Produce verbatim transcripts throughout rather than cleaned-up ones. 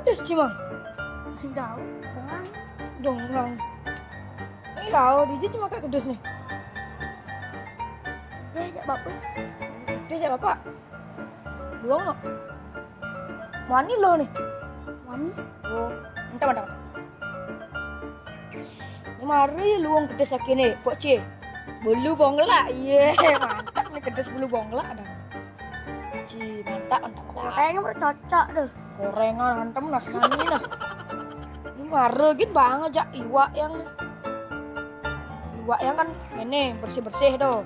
Terus cimang. Sing tahu, orang. Dong, orang. Iya, di sini cuma kayak kedes nih. Deh, ya bapak. Deh, ya bapak. Belum no. Wani lo nih. Wani? Oh, entah, entah. Ini mari luwung kedes sakit nih, kok ci? Bulu bongla, iya, mantap nih kedes bulu bongla dah. Ci, mantap, mantap, mantap. Kayaknya bercocok deh. Gorengan antem nasrani nah. Ini mare gitu banget jak iwak yang iwak yang kan ini bersih-bersih tuh.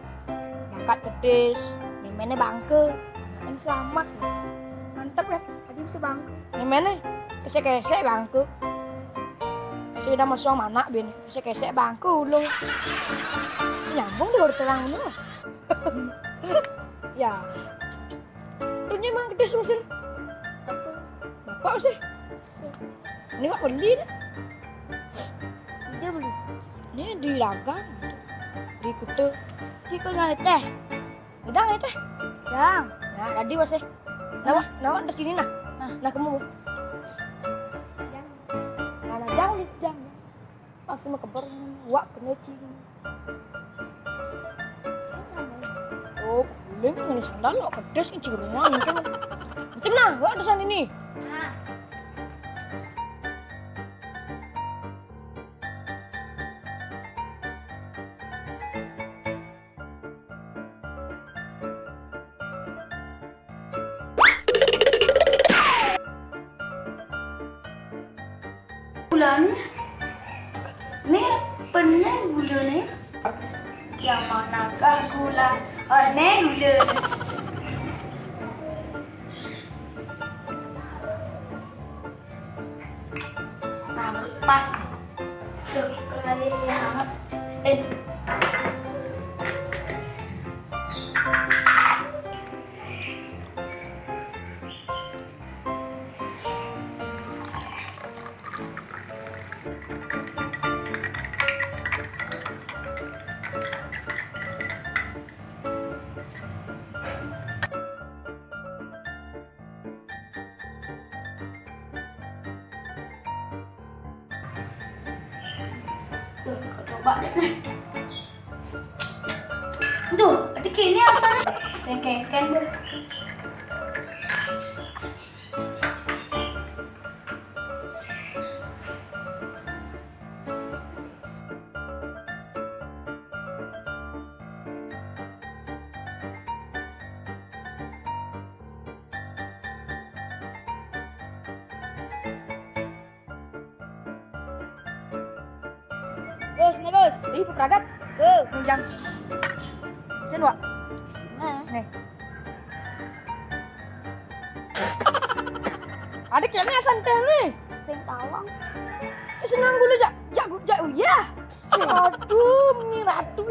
Bakat kedes, ini mainnya bangke. Yang selamat. Mantep kan? Tadi bisa bangke. Ini mainnya kesek-kesek bangke. Sudah masuk mana bin? Kesek-kesek bangke lu. Nyambung deh udah terang lu. Ya. Terusnya emang gede sih, Mesir. Bapak sih. Ini kok beli nih. Dia beli. Ini di dagang. Di kutu. Si kok nggak teh? Udah nggak teh? Jang. Nah, tadi masih. Nawa, nawa di sini nah. Nah, nah kamu. Nah, nah, jangan, jangan. Pas mau keber, wak kena cing. Oh, paling ngene sandal lo kedes ini cing rumah mungkin. Cing nah, wak desan ini. Bulan ini penuh gula nih. Yang manakah gula? Oh, ini gula. Nah, pas. Tuh, kembali yang hangat. Eh. Duh, coba deh. Duh, ada kini asalnya. Kengkeng deh. Gus, nih Gus. Ih, peperagat. Tuh. Nunjang. Sen, Wak. Nah. Nih. Adik ya nih santai nih. Sing tawang. Ci senang gula jak jak jak ya. Aduh, ini ratu.